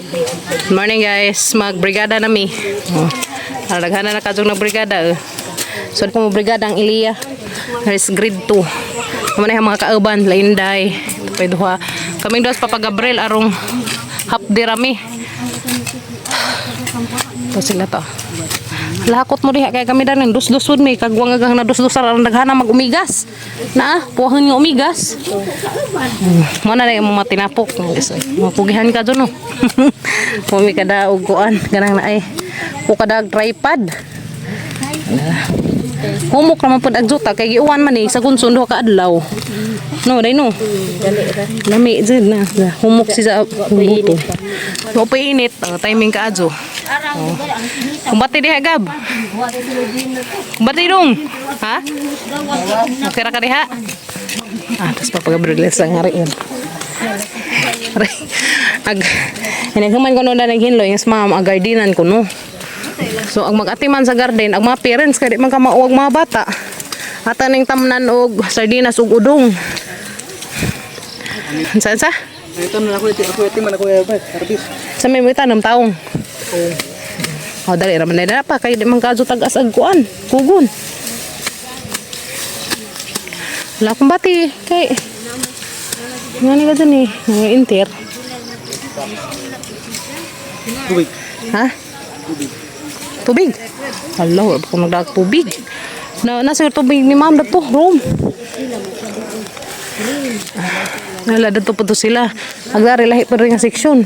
Good morning, guys, magbrigada na mi. Oh. Daghan na kadtong nagbrigada eh. So kung brigada ang Iliya. There's grade 2. Mao na yung mga kauban, Lainday, pay duha. Kaming duha sa Papa Gabriel arong half dirami. To sila to. Lakot mo diha kay kami danin dus-dusod mi kagwang agang na dus-dusar ang daghana mag-umigas. Na, puhon nga umigas. Mo na yung mga tinapok. Mga kugihan ka dun, no. Pumi kada og kuan ganang na ay. Ku kada tripod. Humok naman pud ang juta kay giuwan man eh sa gunson duha ka adlaw. No, day no. Lami jud na. Humok si sa buto. Wa pa init, oh, timing ka adyo. Oh. Kumbati diha, Gab. Kumbati dong. Ha? Okay ra ka diha? Ah, tapos papagabriel sa ngari yun. Aray. Ag hinaghuman ko no na naghinlo yung ma'am ang gardenan ko no. So ang mag-atiman sa garden, ang mga parents kay di man ka mauwag mga bata. Ata ning tamnan og sardinas ug udong. Saan sa? Ito na ako ito, ako ito man ako harvest. Sa may mga tanom taong. Oh, dali ra man na pa kay di man kadto tag-as ag kuan, kugon. Wala akong bati kay nga ni ka dyan eh, mga inter. Tubig. Ha? Tubig. Hala, wala pa ko nagdag tubig. Na nasa yung tubig ni ma'am dato, room. Wala dato pa to sila. Agdari lahi pa rin ang seksyon.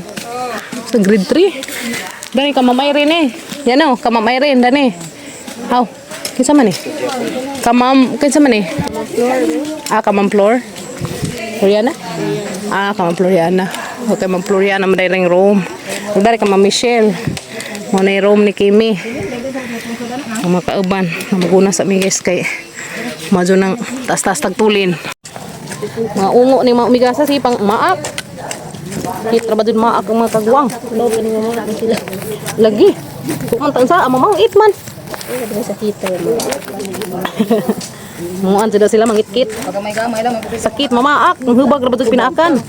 Sa grade 3. Dani ka Ma'am Irene eh. Yan o, ka Ma'am Irene dani. Aw, kinsa man eh? Ka Ma'am, kinsa man eh? Ah, ka Ma'am Flor. Floriana? Ah, ka Ma'am Floriana. Okay, Ma'am Floriana, maday ring room. Agdari ka Ma'am Michelle. Mo na yung room ni Kimi. Ang mga kauban, namuguna sa mi, guys, kay madyo nang taas-taas tagtulin. Mga ungo ni mga umigasa si pang maak. Hit ra ba dun maak ang mga kagwang? Lagi. Kuman sa ama mang it man. Muan sila sila mangitkit. Gamay-gamay lang. Sakit mamaak, ang hubag ra ba dun pinaakan?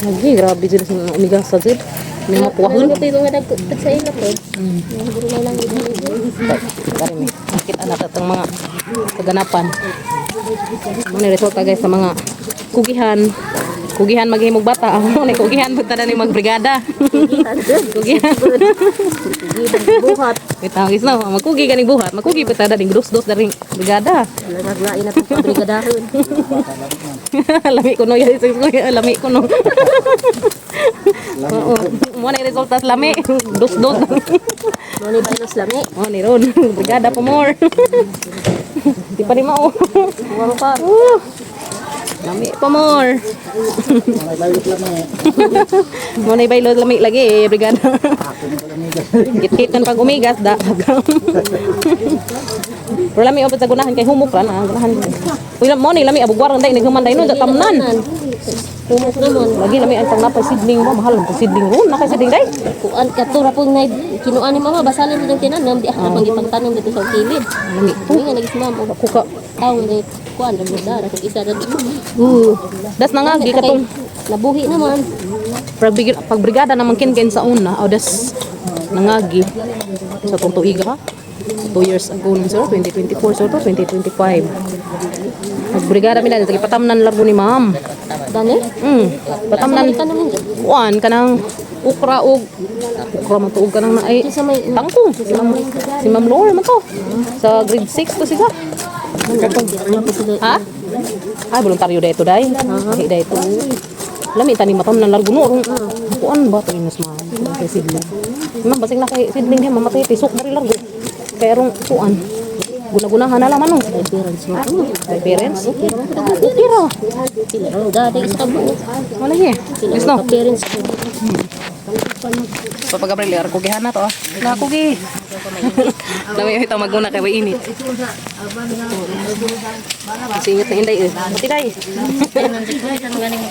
Lagi grabe sila sa mga umigasa jud. May makuwahon. Dari mi. Makita na itong mga kaganapan. Muna resulta, guys, sa mga kugihan. Kugihan maghimog bata. Amo ni kugihan punta na ni magbrigada. Kugihan. Buhat. Wait lang, guys, no. Magkugi ganing buhat. Magkugi punta na ning dos-dos na ring brigada. Naglain na itong pabrigadahon. Lami ko no, yes, lami ko no. Oo. Mo na resulta sa lami. Dos-dos. Mo ni Binos lami. Oh, ni ron. Brigada pa more. Di pa ni mao. Huwag pa. Lami pa more. Mo na baylo lami lagi eh, brigada. Git-gitan pag umigas da. Pero lami opod sa gunahan kay humok ra na gunahan. Uy mo ni lami abugwar day naghuman day no tamnan. Humok naman. Lagi lami ang tang napay sidling mo mahal ang sidling ron na kay sidling day. Kuan kato ra pong nay kinuan ni mama basalin nitong tinanom di ako pang ipagtanom dito sa kilid. Lami to. Hindi nga nagis ma'am og Kuka. taong ni kuan ra gud ra kung isa ra. Das na nga gi katong Nabuhi naman. Pag brigada naman kinken sa una o das nangagi sa tong tuiga ka 2 years ago nun sir, 2024, so to 2025 nagbrigada mi na patamnan largo ni ma'am. Dani? Patamnan. Tanom ninyo. Kuan kanang ukra og ukra man tuog kanang naay Sa may tangkong si ma'am Laura man to sa grade 6 to siya. Ha, ay voluntaryo dito day. Ay day to lami tani matamnan largo no rong kuan ba to inos ma'am kay sidling ma'am basing na kay sidling diha mamatay tisok dari largo kay rong kuan guna-gunahan na lang ano. Parents mo. Ay parents okay ra. Sila ra dati isa ka buo. Wala hi. Sila Yes no. ra parents ko. Papa Gabriel, ar kugihan na to ah. Na kugi. Dami ito maguna kay way init. Singit na inday eh. Pati day.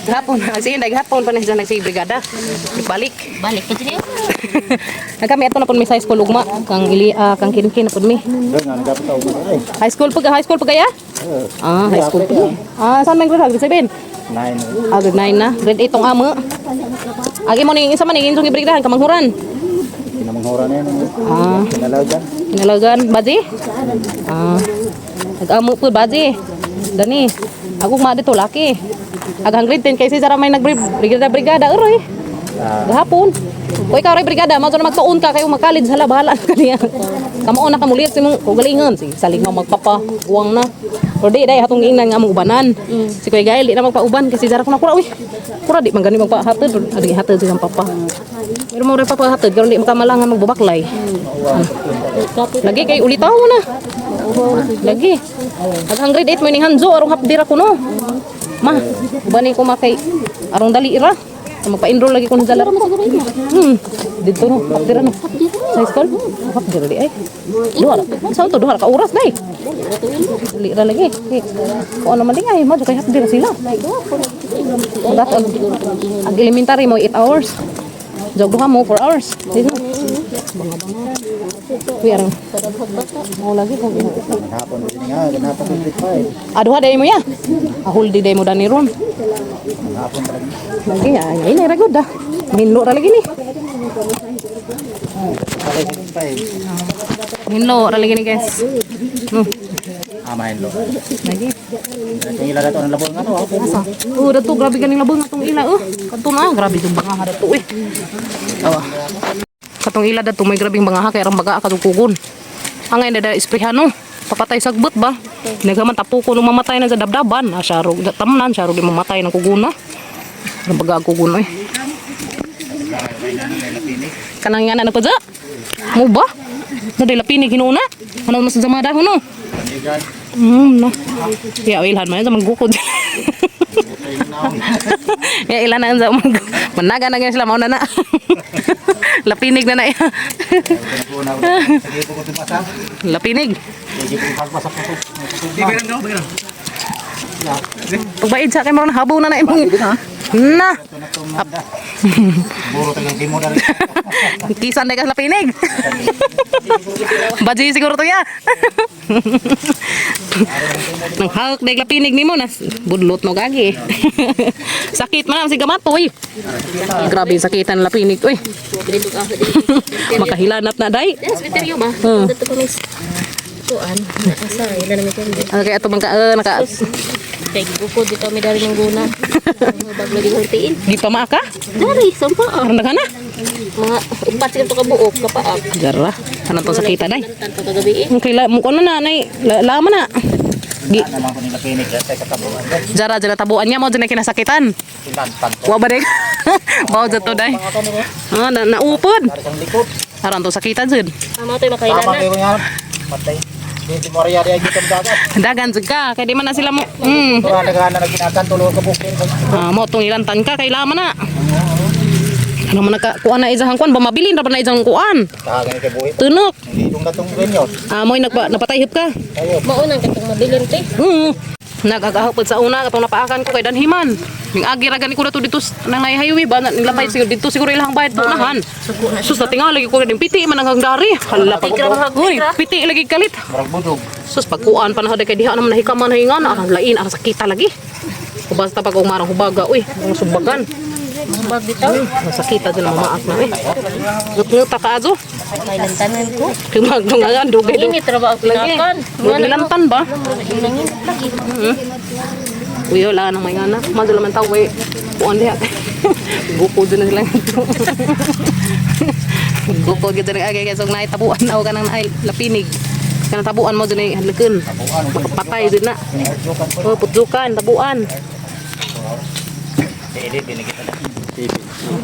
Gahapon, si inday gahapon pa na siya nagsibrigada. Balik. Balik pa siya. Nagkami ato na pud mi sa high school ugma kang ili kang kinkin na pud mi. High school pag kaya? Ah, high school pag. Ah, saan man grade 7? 9. Ah, grade 9 na. Grade 8 tong amo. Agi mo ning isa man ning insong gibrigahan kamanghuran. Pinamanghura na yan. Ah, Pinalagan. kinalagan baji? Ah. Nag-amo pud baji. Dani. Ako ma dito laki. Agang grade 10 kay si Zara may nagbrigada brigada uroy. Gahapon. O ikaw ray brigada, mo na magtuon ka kayo magkalid hala bahala ka niya. Kamo na ka muliak si mong kagalingon si salig mo magpapa guwang na. Pero di day hatong giingnan nga among ubanan. Si Kuya Gael di na magpauban kasi Zara ko na kura uy. Kura di man gani magpahatod, adi hatod siyang papa. Pero mo rin papahatod karon di makamalangan magbubaklay. Lagi kay ulitaw na. Lagi. Ag ang grade 8 mo ning Hanzo arong hapdira ko no. Ma, ubanin ko ma kay arong dali ira. Magpa-enroll lagi ko na dala. Dito no, hapdira no. Sa high school? Hapdira di ay. Duha ra. Sa to duha ra ka oras day. Dali ra lagi. Eh, kung ano man di ay, madyo kay hapdira sila. Dato ang elementary mo 8 hours. Jog duha mo 4 hours. Dito. Uy, arang. Mo lagi kung Hapon din nga, ganapon ko grade 5. Ah, duha day mo ya. Ah, holiday day mo dani ron. Hapon talaga. Lagi ay ay na gud ah. Hinlo ra lagi ni. Grade 5. Hinlo ra lagi ni guys. Amahin lo. Lagi. Kung ila dato ang labong ano, Asa? Oh, dato grabe ganing labong atong ila oh. Kadto na grabe jud banga dato eh. Awa. Katong ila dato may grabing banga kay arang baga katong kugon. Angay na da isprihano. Papatay sagbot ba? Nagaman tapuko nung mamatay na sa dabdaban. Ah, syarog, tamnan, syarog di mamatay ng kuguna. Arang baga ang kugon eh. Kanang nga na nagpadya? Mo ba? Na lapinig hinuuna? Ano mas sa mga dahon no? No. Ya, ilhan man sa manggukod. Ya, ilan na sa mag managa na ganyan sila mauna na. Lapinig na na. Lapinig. Pagbaid sa akin maron habaw na na imong. Na. Buro tayong timo na rin. Kisan na ka sa lapinig. Baji siguro to ya. Nang hawak na lapinig nimo nas budlot mo gagi. Sakit man ang si gamatoy. Grabe sakitan ng lapinig oy. Makahilanat na day. Yes, biteryo ba? Dito pa miss. Kuan, asa ila namin kundi. Ano kaya ito bang ka naka Kay gukod dito mi dari ng guna. Baglo di hultiin. di pa maaka? Dari sampa ah. Aron na? Mga upat siguro to kabuok kapaak. Jara, ano tong sakitan day? Tanto kagabi eh. Okay la mo na nanay, lama na. Di Naman ko nila pinig sa katabuan. jara jara tabuan niya mo dyan na kinasakitan. Ilan tanto. Wa ba day? Bawo dyan to day. Ah, na naupod. Dari sang likod. Aron to sakitan jud. Tama to makailan Tama na. kayo nga. Patay. Di mo riya riya gitong dagat. Dagan jud ka kay di man na sila mo. Tura nagana na ginakan tulo ka bukin. Ah, mo tong ilantan ka kay lama na. Ano man naka kuan na isang kuan ba mabilin ra ba na isang kuan? Kahagan kay buhi. Tunok. Hindi yung datong ganyo. Ah, mo'y nagpa napatayhip ka. Tayo. Maunang katong mabilin te. Nagagahapod sa una katong napaakan ko kay Danhiman. Ning agi ra gani ko na to dito nang nay highway ba nilapay siguro dito siguro ilang bayad punahan. Sus na tingali ko din piti man ang hangdari. Hala pag Uy, piti lagi kalit. Murag budog. Sus pagkuan pa na kay diha naman nahikaman hingan ang lain ang sakita lagi. Basta pag umarang hubaga, uy, ang sumbagan. Hubag dito. Ang sakita dyan ang mamaak na eh. Ngut-nguta ka azo. Kailan tanan ko. Kimagdungan, dugay dugay. Init ra ba ang Lagi. pinakan? Nilantan ba? Nangin lagi. Uy, wala nang may ngana. Madula man tao, eh. Kuan diha. Buko dyan na sila. Buko dyan na agay. Kaya naay tabuan na o ka nang naay lapinig. Kanang tabuan mo dyan ay hadlakan. Makapatay dyan na. Oh, putlukan, tabuan.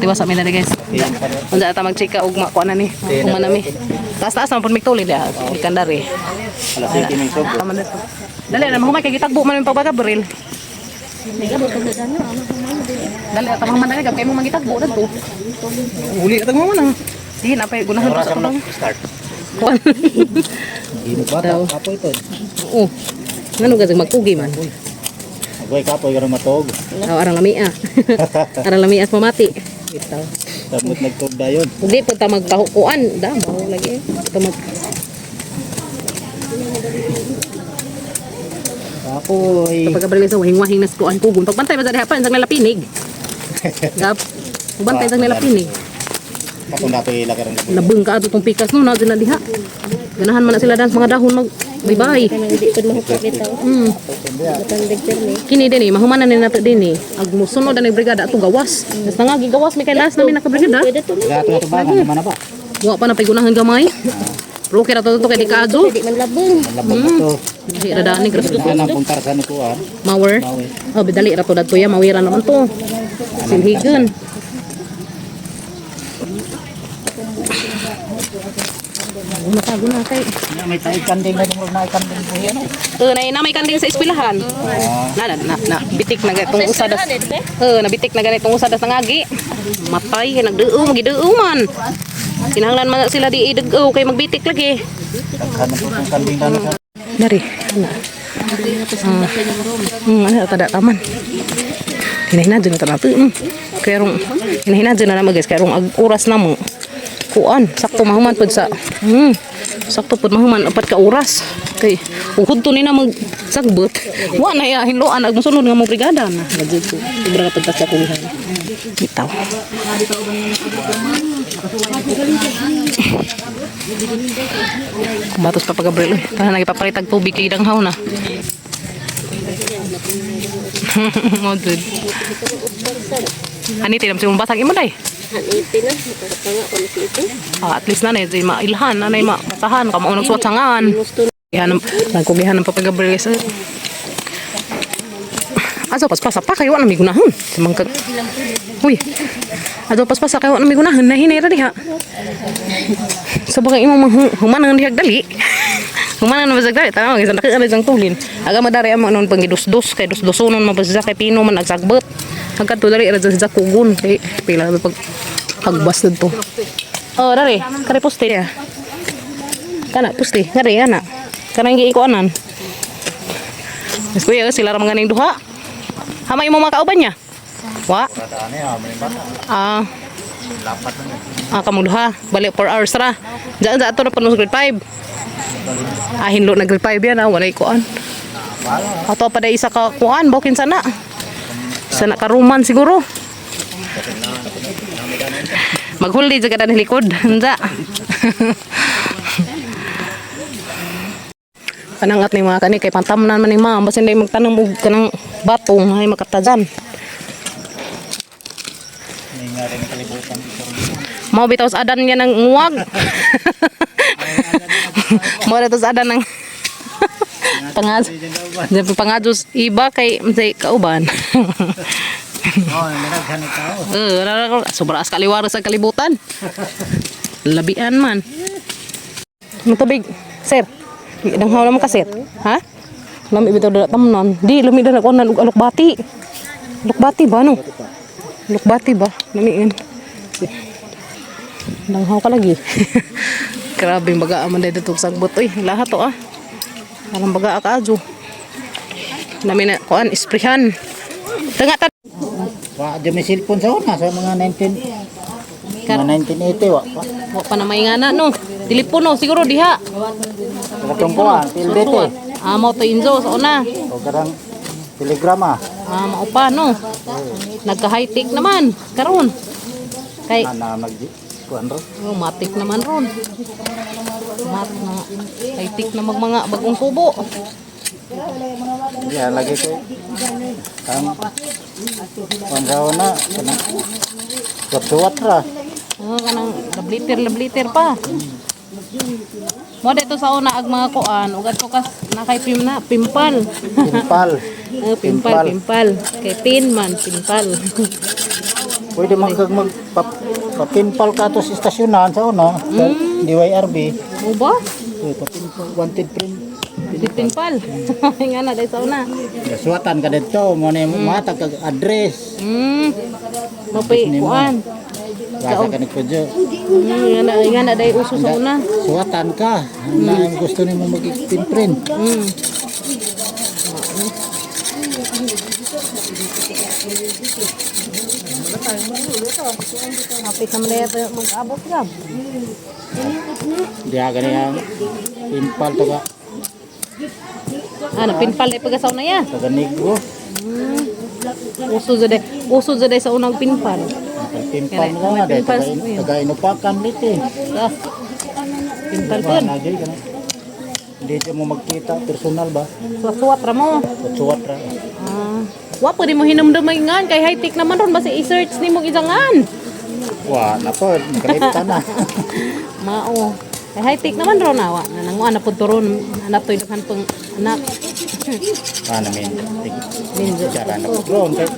Tiwa sa amin na rin, guys. Unsa ata magchika og makuha na ni. Ugma na mi. Taas-taas naman pud migtuli diha. Ikan dari. Alas 7 may sobo. Tama na to. Dali na mahumay kay gitagbo man yung pagbagabril. Dali ata mga mandalig kay mo mangitagbo na to. Uli atag mo na. Sige na pay gunahan Oras pa sa ang atong. start. Gino bata, kapoy to. Oo. Ngano gazang magkugi man. Agoy kapoy karon matog. Oh, arang lamia. Arang lamia at mamati. Bitaw. Samot nagtog dayon. Hindi po ta magpahukuan. Da, baho lagi. Ta mag Kapoy. Kapag kabaril sa wahing-wahing nas kuan kugon. Pagbantay ba sa diha pa sang nalapinig. Gap. Pagbantay sang nalapinig. Ako na to ila karon. Labeng ka ato tong pikas no na na diha. Ganahan man na sila dans mga dahon mag bye-bye. Kanang di pud mahukap bitaw. Matandig pirmi. Kini din eh, mahuman na ni nato din eh. Ag musunod na ni brigada ato gawas. Nas nangagi gawas mi kay last namin nakabrigada. Pwede to. Gato to ba man na ba? Wa pa na pigunahan gamay. Pero okay ra to to kay di kaadto. Di man labong. Labog na to. Lahi ra dani grabe. Ana puntar sa nukuan. Mawer. Mawer. Oh, bidali ra to dadto ya mawira naman to. Silhigan. Guna ka, guna kay. May tayo kanding na dumurog na kanding buhi ano. Eh, na na may kanding sa eskwelahan. Na na na, na bitik na ganitong usadas. Eh, nabitik na ganitong usadas nangagi. Matay kay nagduo, magiduo man. Kinahanglan man na sila di idug kay magbitik lagi. Daghan na po itong kanding na sa Dari, na. Ano tada taman. Hinahina dyan na tanan. Kaya rong hinahina dyan na naman guys, kaya rong ag oras na mo. Kuan, sakto mahuman pud sa sakto pud mahuman 4 ka oras. Kay uhud to ni na mag sagbot. Wa na ya hinloan ag mosunod nga mo brigada na. Gajud ko. Sobra ka pagtas sa kulihan. Bitaw. Kumatos pa Gabriel. Uy. Tanan nagipapalit og tubig kay danghaw na. Mo jud. Ani tinam si mong basag imo day. Hanipin na. Makakapanga ko na si ito. Ah, at least nanay di mailhan, nanay mabasahan, kamo nang suwat sangan. Gusto Gihanan, nagkugihan ng Papa Gabriel sa. Aso paspasa pa kayo na may gunahon. Samang kag. Uy. Aso paspasa kayo na may gunahon na hinay ra diha. Sa baka imong human ang dihag dali. Human ang basag dali tanaw gisan daki ra isang tulin. Aga madari amo noon pangidusdos kay dusdosonon mabasa kay pino man agsagbot. Hagkat to dali ra sa kugon kay pila pag pagbas didto. Oh, dari, kare poste ya. Kana puste, ngari ana. Kanang giikuanan. Mas kuya sila ra mga ning duha. Hamay mo mga kauban niya. Wa. Daan eh, may bata. Ah, Lapat na. ah kamong duha. Balik 4 hours ra. Diyan sa ato na pa grade 5. Ah, hinlo na grade 5 yan ah, walay kuan. Ato pa day isa ka kuan, bawkin sana. Sana ka ruman siguro. Maghuli jud ka dan likod. Unsa? Panangat ni mga kani kay pantamnan man ni ma'am basin day magtanong og kanang batong ay makatajan. May nga rin kalibutan dito. Mao bitaw sa adan niya ng nguwag. Mao bitaw sa adan ng pangaz. Diyan pangadus iba kay unsay kauban. Oh, may naghan tao. Eh, sobra as kaliwara sa kalibutan. Labian man. Ang tubig, sir. Danghaw naman ka, sir. Ha? Lami bitaw dala tamnan. Di lami dala ko og alukbati. Alukbati ba no? Alukbati ba? Lami yan. Danghaw ka lagi. Grabe baga man dito tong sagbot oy. Lahat to ah. Alam baga ka adyo. Nami na kuan isprehan. Tanga ta. Wa di may cellphone sa una sa mga 19 mga 1980 wa pa. Wa pa na may ngana no. Telepono siguro diha. Katong kuan, PLDT. Ah, mao to Inzo sa una. O karang telegrama. Ah, mao pa no. Nagka high-tech naman karon. Kay Ana mag kuan ro. oh, matik naman ron. Mat na high-tech na mag mga bagong kubo. Ya lagi ko. Ang kuan sa una kanang suwat ra. Oh, kanang labliter labliter pa. Mo dito sa una ag mga kuan ug adto kas nakay pim na pimpal. Pimpal. Oh, pimpal, pimpal. Kay pin man, pimpal. Pwede man kag mag papimpal ka to sa estasyonan sa una, sa DYRB. Mo ba? Eh, papimpal wanted print. Di pimpal. Nga na dahil sa una. Suwatan ka dito, mo na yung matag kag address. Mapay kuan. Rasa ka ni Kudyo. Nga na day uso sa una. Suwatan ka. Na gusto nimo mag-print. Hapit na man mag-abot gab. Diha gani ang pimpal taga Ano, pinpal ay pagasaw na ya. taga Negro. Uso jud sa unang pinpal. Pimpal na nga dahil Pimpal. taga inupakan liti. Ah. Pinpal pud. Lagi ka na. Hindi siya mo magkita personal ba? Suwat ra mo. Suwat ra. Ah. Wa pwede mo hinumdumay ngan kay high tech naman ron basta i-search nimo isangan. Wa na po, nakalipta na. Mao. Kay high tech naman ron awa. Nananguan na pud to ron anak to'y daghan pang anak. Ano min? Minjo. Cara na po ron kay.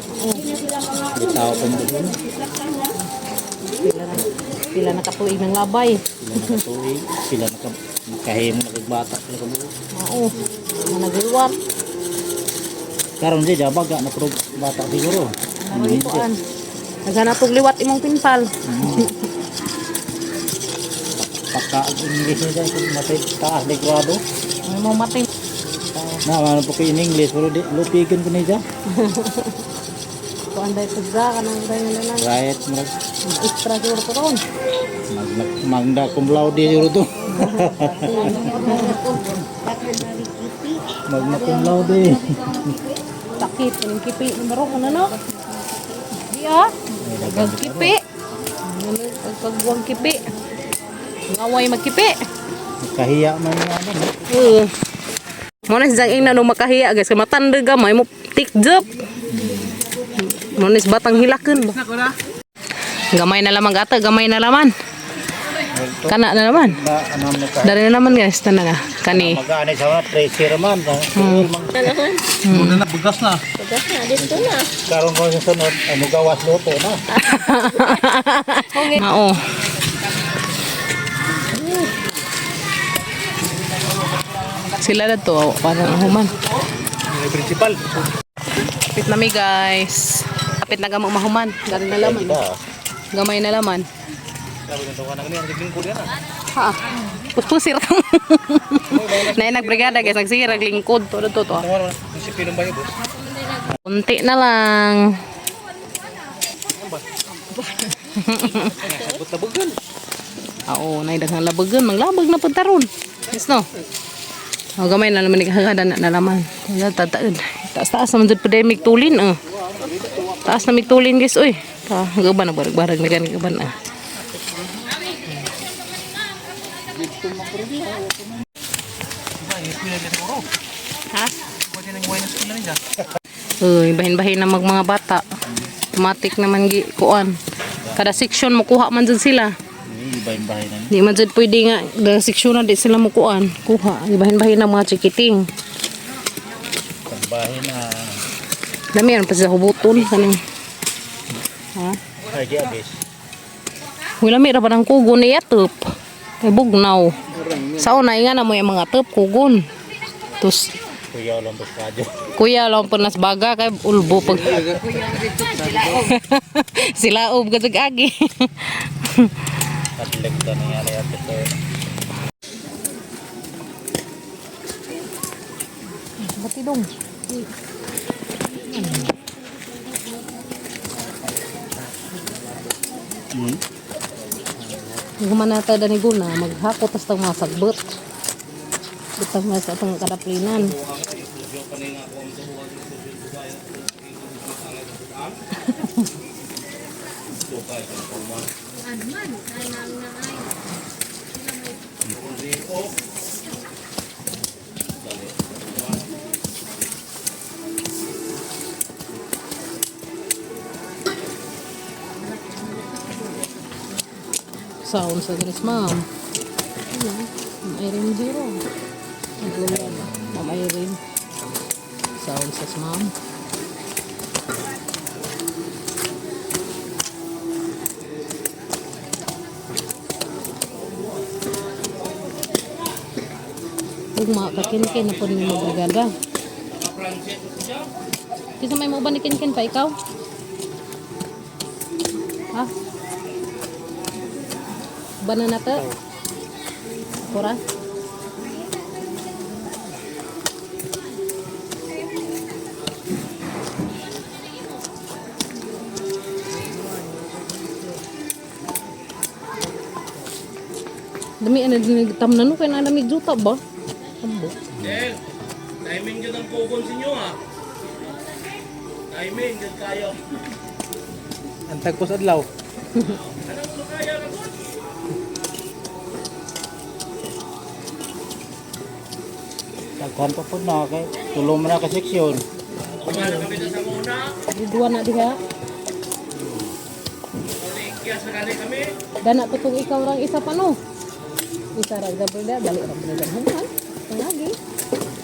Bitaw pa mo doon. Pila na katuig ng labay. Sila nakatuig, sila naka nakahimo nakagbata sila kabuo. Mao. Mga nagliwat. Karon di baga na pro bata siguro. Ano kuan. Naghanap og liwat imong pinpal. Pagka ang English niya kung matay taas de grado. Ay mo matay. Na ano po kay in English pero di lupigan ko niya. Kuan dai pagza kanang dai na lang. Right, murag Extra siguro to ron. magna magna cum laude siguro to. Magna cum laude. Sakit kaning kipi numero kuno no. Di ah. Pagkipi. Pagwang kipi. Ngaway magkipi. Kahiya man yung ano. No? Oo. Mo na siyang ingna no makahiya guys kay matanda gamay mo tikjop. Mo na batang hilaken ba. Gamay na lamang ata, gamay na laman. Kana na naman. Na ano mo ka. Dari na naman guys, tanan na. Kani. Magaan sa mga treasure man. Muna na, bugas na. Bugas na, dito na. Karon ko sa sunod, ang gawas luto na. Mao. Sila na to, parang human. May principal. Kapit na mi guys. Kapit na gamang mahuman. Dari na laman. Gamay na laman. Sabi ng tawanan kami, ang lingkod yan ah. Ha. Puspusir ka. Nay nagbrigada guys, nagsirag lingkod to to to. Tawanan, yung si Pinong Bayo, boss. Kunti na lang. Sabot na bugan. Oo, nay daghang labagan, manglabag na pud taron. Yes no. O gamay na naman ikahagada na nalaman. Tataon. Taas-taas naman jud pandemic tulin oh. Taas na mig tulin guys oy. Ta gaban na barag-barag na gani gaban ah. Ha? Pwede nang wine school na rin Uy, bahin-bahin na mag mga bata. Automatic naman gi kuan. Kada section mo kuha man jud sila. Ibahin-bahin na. Di man jud pwede nga kada section na di sila mo kuan. Kuha, bahin-bahin na mga chikiting. Bahin na. Dami yan pa sila hubuton kaning. Ha? Ay, di abis. Wala mi ra ba ng kugon niya tup. Kay bugnaw. Sa una nga na mo yung mga tup kugon. Tus Kuya lang boss kadyo. kuya lang po nas baga kay ulbo pag sila ub kasag agi. Katlag ka na yan ay ate. Batidong. Gumanata dani guna maghakot tas tang mga sagbot. Bitang mga sa atong kadaplinan. Sound sa ganis ma'am. Ano? Ma'am Irene Zero. Ma'am Irene. Sound sa ma'am. Ug mga kakinkin na po ni mabrigada. Kisa may mo ba ni kinkin pa ikaw? Ha? Banana to. Pura. Dami ano din tamnan no kay na dami juta ba? Ambo. Del, timing dyan ang pugon sa inyo ah. Timing dyan kayo. Ang tagpos adlaw. Daghan pa po na kay tulo man na ka seksyon. Kumala kami na sa muna. Duwa na diha. Ulikyas na kali kami. Dana pa tong ikaw rang isa pa no. Isa ra gabi da dali ra pud human. Lagi.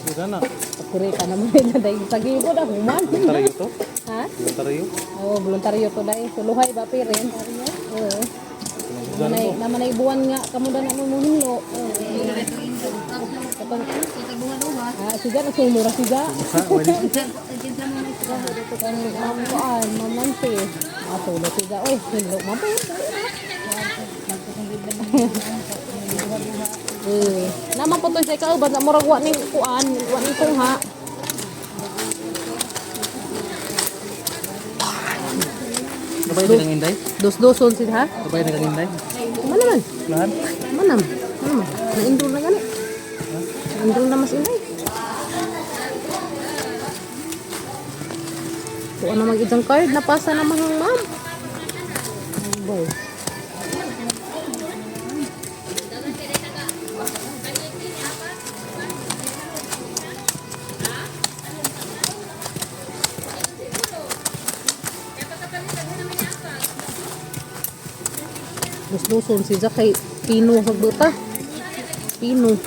Suda na. Pagkuri ka naman na dahil sa gibo na human. Voluntaryo to. Ha? Voluntaryo. Oh, voluntaryo to dahil. Suluhay ba pirin? Oo. Namanay, namanay buwan nga kamo da na mo muhinlo. Katong Ah, siga na sumura siga. Katong ma'am kuan, ma'am Nancy. Ah, sulo siga. Oy, hinlo man po. Eh, naman po to sa ikaw, basta murag wa ning kuan, wa ning kungha. Nabay na kang inday? Dos-doson sila ha? Nabay na kang inday? Man naman. Lahan? Manam. Manam. Na-enroll na gani. Na-enroll na mas inay. Kuha na mag-isang card. Napasa na mahang ma'am. Boy. Dos-doson si Jack kay Pino sa buta. Pino.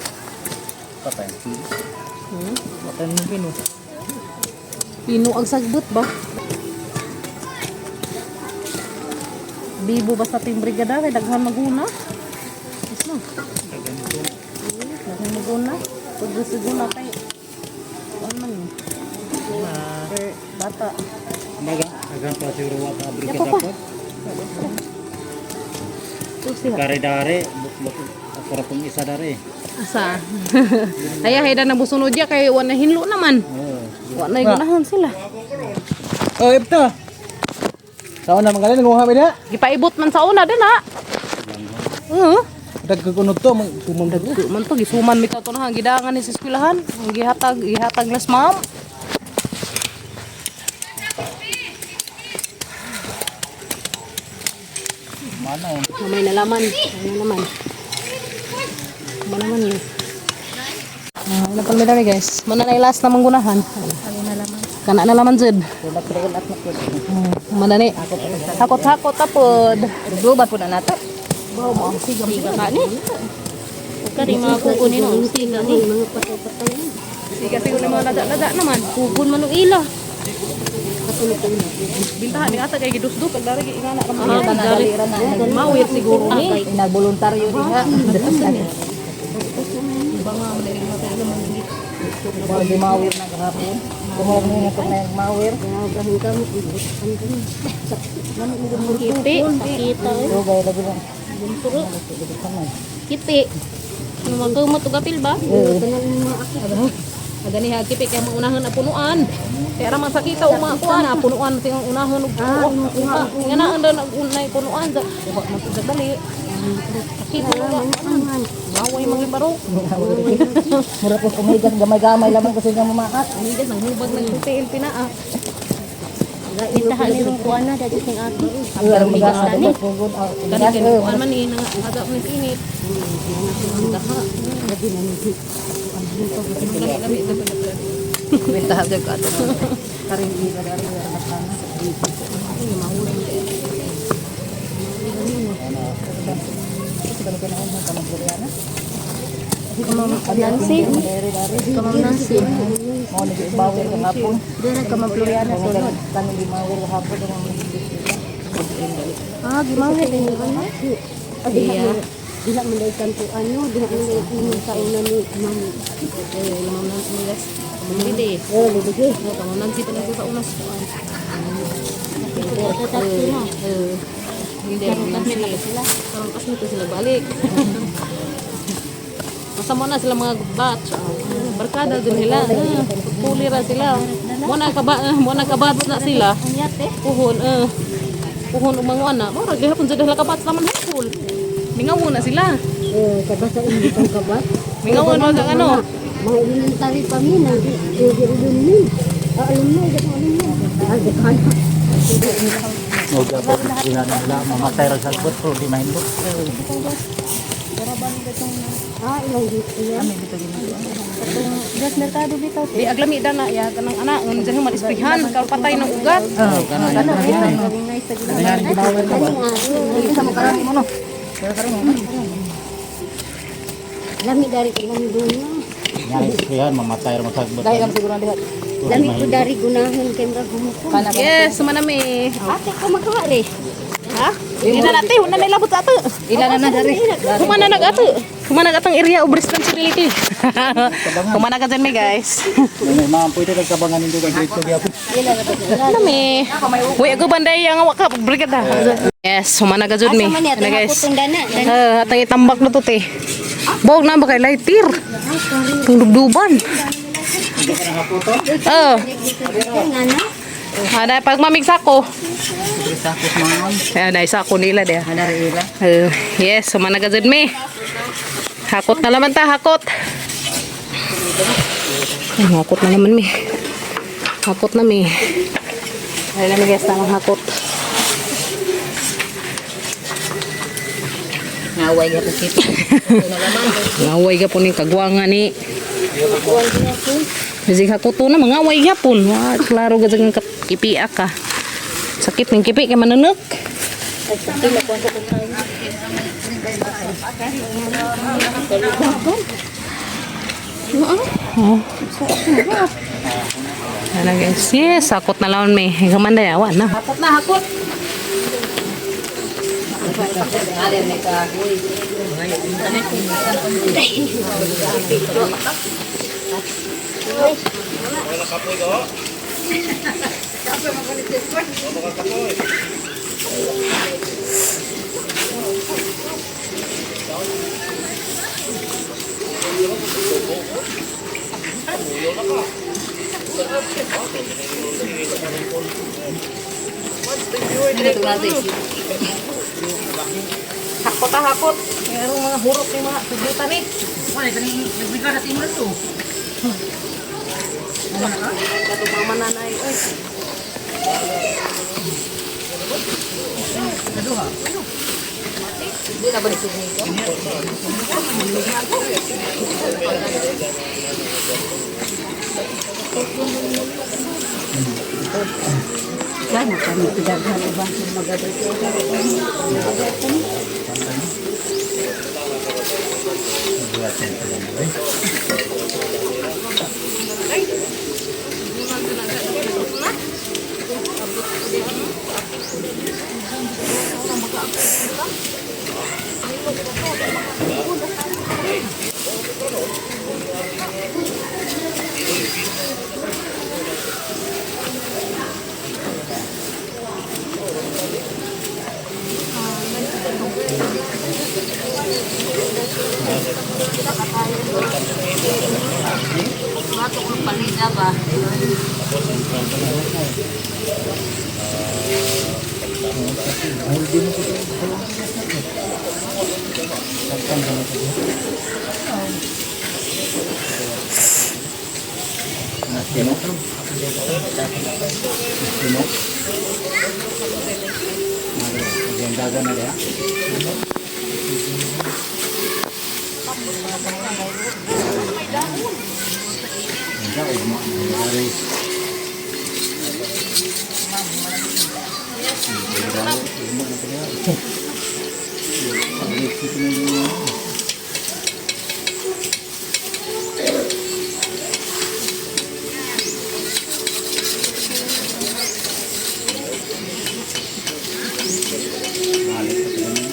Patay. Hmm? Patay mo pino. Pino ang sagbot ba? Bibo ba sa ating brigada kay daghan maguna? Ismo. Daghan maguna. Pag gusto guna kay kuan man ni. Per bata. Daga, dagan pa siguro wa pa Yapo brigada pa. po. Ito siya. Dare dare, ako ra pong isa dare. Asa? Ay, hayda na busunod ya kay wa na hinlo naman. Oo. Wa na gunahon sila. Oh, ito. Sa una mga galing, nguha na. Gipaibot man sa una din ha. Oo. Dagkagunod to, sumam Dagko man to gisuman mi to na gidangan ni sa eskwelahan. Ang gihatag gihatag las ma'am. Mana May nalaman, may nalaman. Mana man yun. Ah, ano pa dami guys? Mana na last na manggunahan. Kana na laman jud. Mana ni? Hakot-hakot tapod. Global po na nato. Siga Siga ka ni. Kari mga kuko ni no. Siga ni. Siga siguro ni mga lada-lada naman. Kugon man og ila. Bintahan ni ata kay gidusdus ag dari ingana ra man. Ah, dari. Mawir siguro ni. Inagboluntaryo diha. Mga gimawir na kahapon. Kumawag mo na mawir. Kipi, sakita eh. Dugay lagi lang. Bunturo. Kipi. Ano magkumot og apil ba? Agani ha kipi kay maunahan na punuan. Kaya ra man sakita o mga kuan na punuan ting unahan og nga na ang unay punuan sa wa man pud dali. Sakit na Laway mga baro. Mura po kumigas gamay-gamay lamang kasi nga mamaat. Umigas nang hubag ng tiil pinaa. Bintahan ni rong kuan na dadi sing aki. Ang Bigas na ni. Kani kay kuan man ni nang aga ni init. Daha. Bintahan jud ka ato. Nancy. Kamam Nancy. Mo ni bawir kahapon. Dara ka Floriana sunod. Kami gimawir kahapon. Ah, gimawir din ni ano? Iya. Dila man dai kanto ano, dila man dai imong sa una ni Ma'am Eh, lamang Nancy ni guys. Kamam Lili. Oh, lili. Oh, kamam Nancy talaga sa unas kuan. Taksi na. Eh. Hindi na sila. Karong kas nito sila balik. Basta mo na sila mga batch. Barkada din sila. Puli ra sila. Mo na ka batch na sila. Puhon eh. Puhon og mga ana. Mao ra gihapon jud sila ka batch naman hapon. Mingaw na sila. Eh, kabasa ini itong kabat. Mingaw na kang ano. Mga elementary pa mi na alumni. Ah, alumni, di ko alumni. Ah, di ko ano. Mo gapon sila nila mamatay ra sa sagbot pero di mahindot. Ah, ilang dito yan. Gas merkado bitaw. Di aglami dana ya kanang ana ngun dyan man isprihan karon patay ng ugat. Oh, kana yan. Kanya ginawa ko ba? Lami dari ilang dunya. Nya isprihan mamatay ra masagbot. Dahil lang siguro diha. Lami ko dari gunahan kay murag gumuko. Yes, manami. Ate ko magawa re. Ha? Ina na te, una na ilabot sa ato. Ila na na dari. Humana nag ato. Humana atong area of responsibility. Humana ka dyan, mi guys. May ma'am pwede nagkabangan nindo kay grade 2 gyapon. Ano mi? Uy, ako banday ang awak ka brigada. Yes, humana ka dyan mi. Asa man niya Ano guys? atong dana. Eh, atang itambak na to te. Bog na ba kay lighter? Itong dubduban. Oh, Ngana. ada pag mamig sako. Sakos mga Ayan, na sako nila dia. Ana ri ila. Yes, humana ka dyan mi. Hakot na naman ta, hakot. Ay, hakot na naman mi. Hakot na mi. Ay, na mi guys, tamang hakot. Ngaway gyapon kit. Ngaway ka po ni kagwanga ni. Bisig hakoto na mangaway gyapon. Wa klaro gud ang kipi ka. Sakit ning kipi kay manunok. Oh. Ano guys, yes, sakot na laon mi. Gamanda ya, wa na. Hakot na, hakot. Hakot ah, hakot. Merong mga hurot ni mga sugyutan ni. Wala kani nagbigar sa imo to. Katong mama nanay, oy. Di na ba ni sugni ko? Gana kami pidaghan uban sa magadto. Sino? Sino? Daga na diha. Ganda, ugma na dari. Ganda, ugma na kaya. Pag-lift ito na yung- Balik pa sila.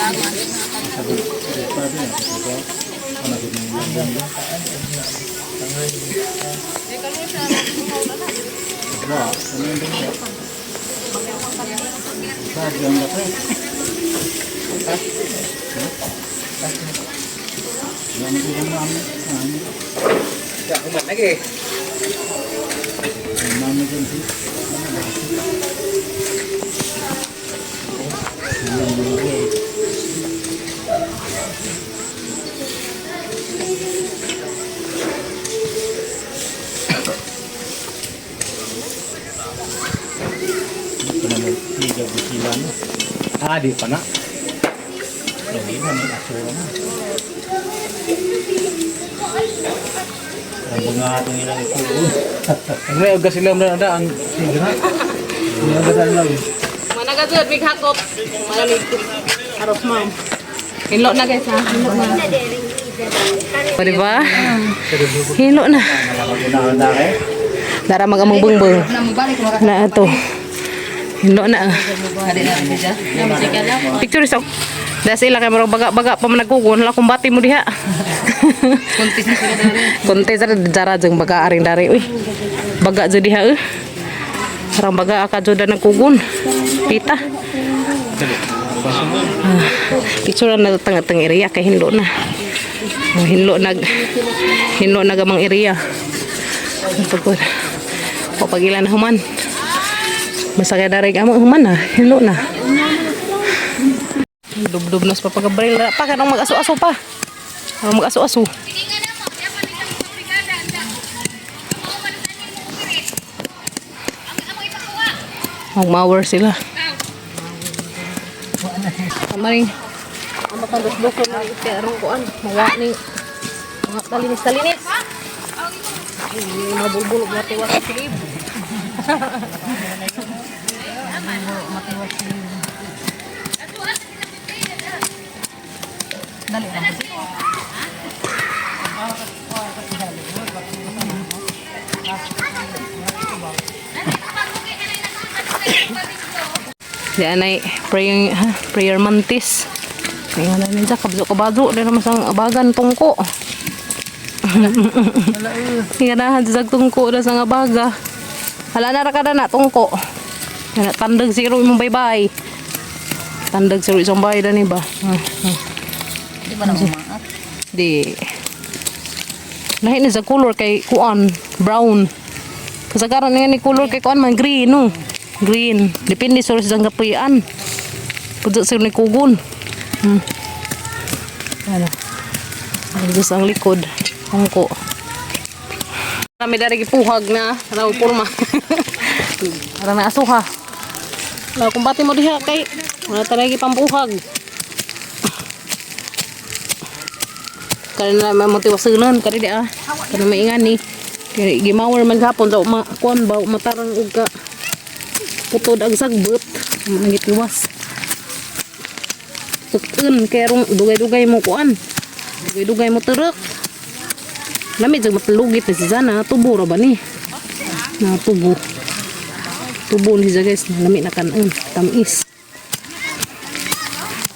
Sagot, sagot pa din. Ano, Ah, di pa na. Lagi na may aso na. Ang bunga itong ilang ito. Ang may ugas sila mo na ang sige na. May ugas na lang. Managad mig hakop. Malamig. Aros ma'am. Hinlo na guys ha. Hinlo na. O, diba? Hinlo na. Dara magamong bungbung. Na ato. Hinlo na. Picture sa Das ila kay murag baga-baga pa man nagkugon hala kumbati mo diha. Kunti sa dara jeng baga aring dari uy. Baga jud diha eh. Arang baga ka jud na nagkugon. Pita. Ah, picture na tang-tang area kay hinlo na. Oh, hinlo na gamang area. Pagod. O pag ila na human. Masakay dari amo human na, hinlo na. Dubdub na sa papagabril ra pa kanang mag-aso-aso pa. Kanang mag-aso-aso. Magmawer sila. Maring ang makandos-dos na kay arong kuan, mawa ni mga talinis-talinis. Ay, mabulbulog matiwas sa silib. Di anay praying ha, prayer mantis. Kaya na ninja kabzo kabazo di naman sang abagan tungko. Nga na sa tungko na sang abaga. Hala na ra kada na tungko. Kana tandag zero imong baybay. Tandag zero isang bay dani ba? Di ba na umaat? Di. Lahi ni sa color kay kuan brown. Kasagaran nga ni color kay kuan man green no. Green. Depende sa sa kapuyan. Pudot sa ni kugon. Ano? Ang Diyos ang likod. Angko. Kami dari gipuhag na raw porma. Para na asuha. Wala kumbati mo diha kay wala talaga pambuhag. Kaya na may motiwasunan kani di ah. Kani maingan ni. Kaya gimawer man gapon daw ma kuan ba matarang og ka putod ang sagbot nangitiwas. Tukon kay rong dugay-dugay mo kuan. Dugay-dugay mo turok. Lami jud matlugit ni si Zana, tubo ra ba ni? Na tubo. Tubo ni siya guys, lami na kanon, tamis.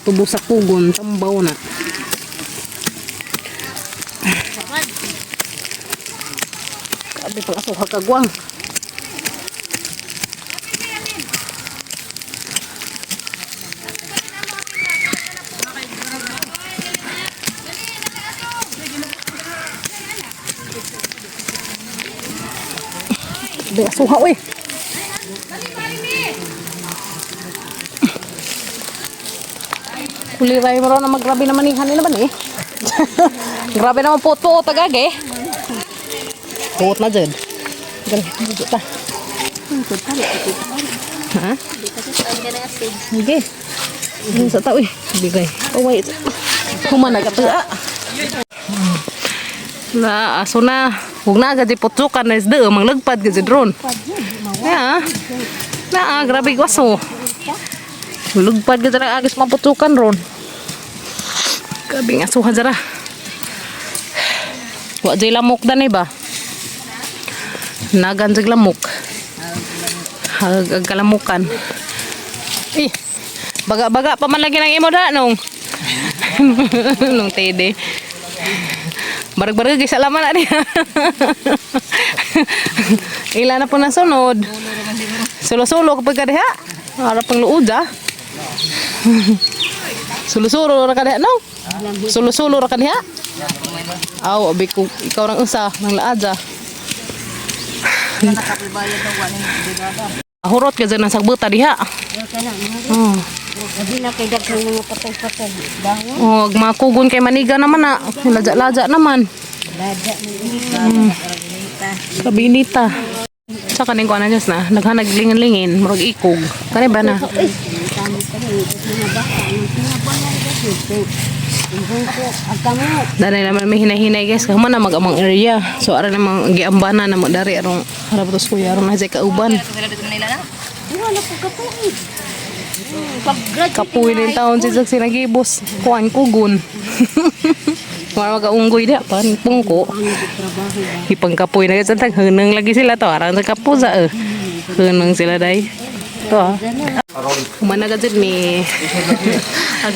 Tubo sa kugon, tambaw na. Sabi pang aso hakagwang. Di asuha oy. Kuliray mo raw na maggrabe naman ni hanina ba ni? Grabe naman po to tagag eh. Tuot na dyan. Dali, dito ta. Ha? Sige. Ano sa tao eh. Bigay. Oh wait. Human nagatuа. Na, aso na. Huwag na agad iputsukan na isda. Manglagpad kasi drone. Ya. Na, grabe gwaso. Lugpad ka talaga agis maputsukan ron. Grabe nga suha dara. Wa jay lamok dan eh ba? Nagan jay lamok. Ag ag kalamukan. Eh, baga-baga pa man lagi ng imo da nung. Nung tede. Barag-barag kay salaman na niya. Ila na po nasunod. Sulo-sulo kapag ka diha. Ara pang luod ah. Sulo-sulo ra ka diha no? Sulo-sulo ra ka diha. Aw, abi ko ikaw rang usa nang laad ah. Hurot ka dyan ang sagbuta diha. Oh. Sabi na kay daghang mga patay-patay. Dahon. Oh, makugon kay maniga naman na. Laja-laja naman. Lada man. Kabinita. Sa kaning kuan na Diyos na, naghanag lingin-lingin, murag ikog. Kani ba na? Tamo ka rin. Mga bata. Ang pinabang na rin. Danay naman may hinahinay guys, kamo na mag-amang area. So ara namang giambana na mo dari arong harap tos kuya aron na jay kauban. Wala po kapuig. Pag-graduate Kapuy din taon si Jack sinagibos. Kuan kugon. Mara magaunggoy dia pan pungko. Ipangkapuy na guys, ang hunang lagi sila to. Arang sa kapusa eh. Hunang sila day. To ah. Humana ka dyan mi.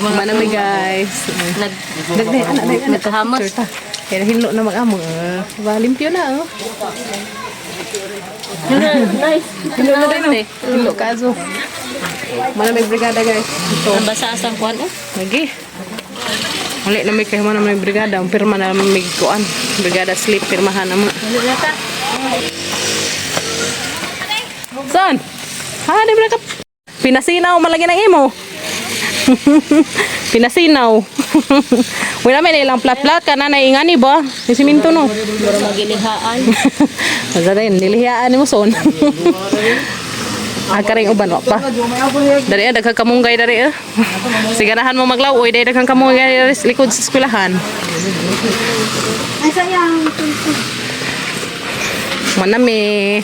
Humana mi guys. Nag Nagde, anak, anak, anak. Nagkahamas. Sure ta. Kaya hinlo na mag-amo. Eh. Ba, limpyo na oh. Nice. Hinlo na din oh. Hinlo kaso. Mana may brigada guys. Ito. Ang basa asang kuan eh. Lagi. Uli na may kayo na may brigada. Ang pirma na may kuan. Brigada slip, pirmahan na mo. Wala ta. Son! Ha, di ba ka? Pinasinaw man lagi ng imo. Pinasinaw. Wala may ilang plat-plat ka na naingani ba? Yung siminto no. Mura magilihaan. Basta din, nilihiyaan ni mo son. Ah, karing uban wa pa. Dari daghang kamunggay dari eh. Siganahan mo maglaw oy, dahil daghang kamunggay dari sa likod sa eskwelahan. Ay, sayang. Manami.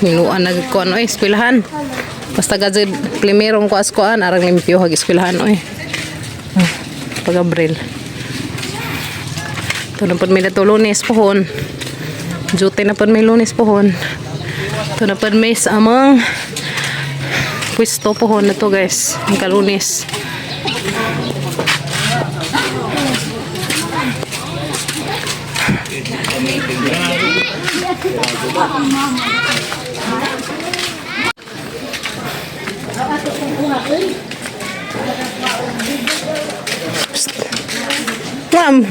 Niluan nag kuan oy eskwelahan. Basta gazed primerong kuas kuan arang limpyo hag eskwelahan oy. Ah, pag Abril. Ito na po may nato Lunes pohon. Duty na po may Lunes pohon. Ito na po may sa amang pwesto pohon na to guys. Ang kalunes. Ma'am,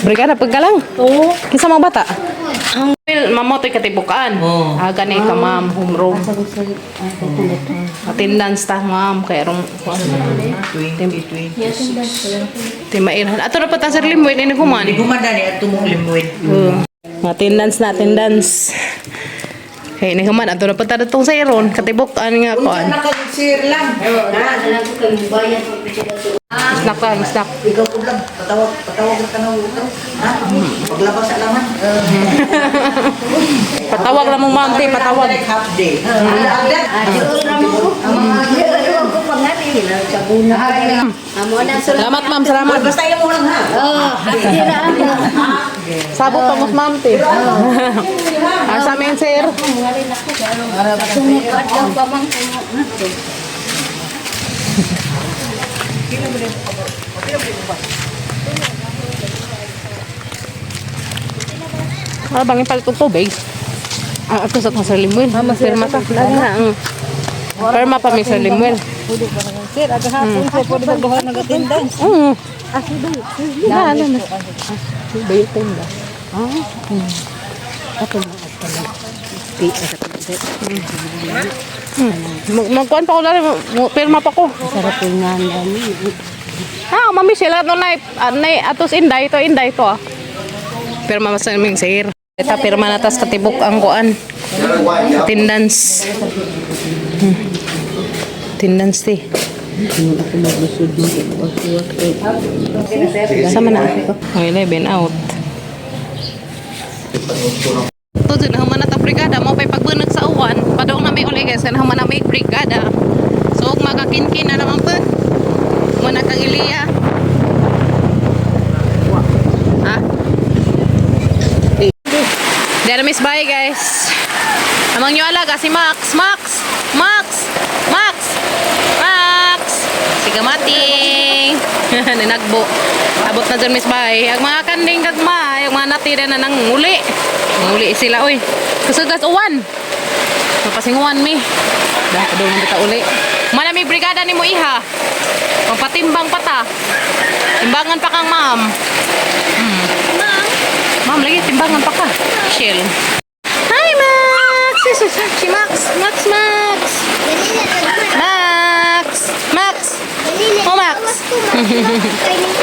brigada pagkalang. Oo. Kinsa mga bata? Ang mamo to'y katibukan. Oo. Ah, gani ka ma'am, homeroom. Attendance ta ma'am kay rong 2026. Timairhan. Ato na pa ta sir Limuel ini human. Gumanda ni ato mong limuin. Oo. Attendance na attendance. Kay ini human ato na pa ta datong sa iron katibukan nga kuan. Nakasir lang. Snack ta, snack. Ikaw po lang, patawag, patawag ka na ito. Ha? Paglabas sa laman. Patawag lang mong ma'am, te, patawag. Half day. Salamat ma'am, salamat. Basta mo lang ha. Sabot pa mo ma'am, te. Ah, sa amin sir. Ano bang ipalit og tubig? Ah, ato sa tong Sir Limuel. Pirma ta. Lagi na. Pirma pa mi Sir Limuel. Sir, agahapon sir, pwede ba buhat ng attendance? Na, na, na. Bayo ba? Magkuan pa ko dali, pirma pa ko. Sarap yung nga Ah, mami sila no nay nay atos inday to ah. Pirma mas naming sir. Ita pirma na tas katibok ang kuan. Attendance. Attendance ti. Sama na. Oh, 11 out. To dyan, human na ta brigada mo pay pagbunag sa uwan. Padong na may uli guys, kana human na may brigada. So ug makakinkin na naman po. Muna kang Iliya. Ha? Dere miss bye guys. Amang nyo alaga si Max. Max! Max! Max! Max! Si Kamating. Ninagbo. Abot na dyan, Miss Bay. Ang mga kanding gagmay, ang mga natira na nang uli. Nguli sila, oy. Kasugas uwan. Mapasinguan mi. Dah, padung ta uli. Mana mi brigada ni mo iha. Magpatimbang pa ta. Timbangan pa kang ma'am. Ma'am, lagi timbangan pa ka. Shell. Hi, Max! Si Max! Max, Max! Max! Max! Oh, Max!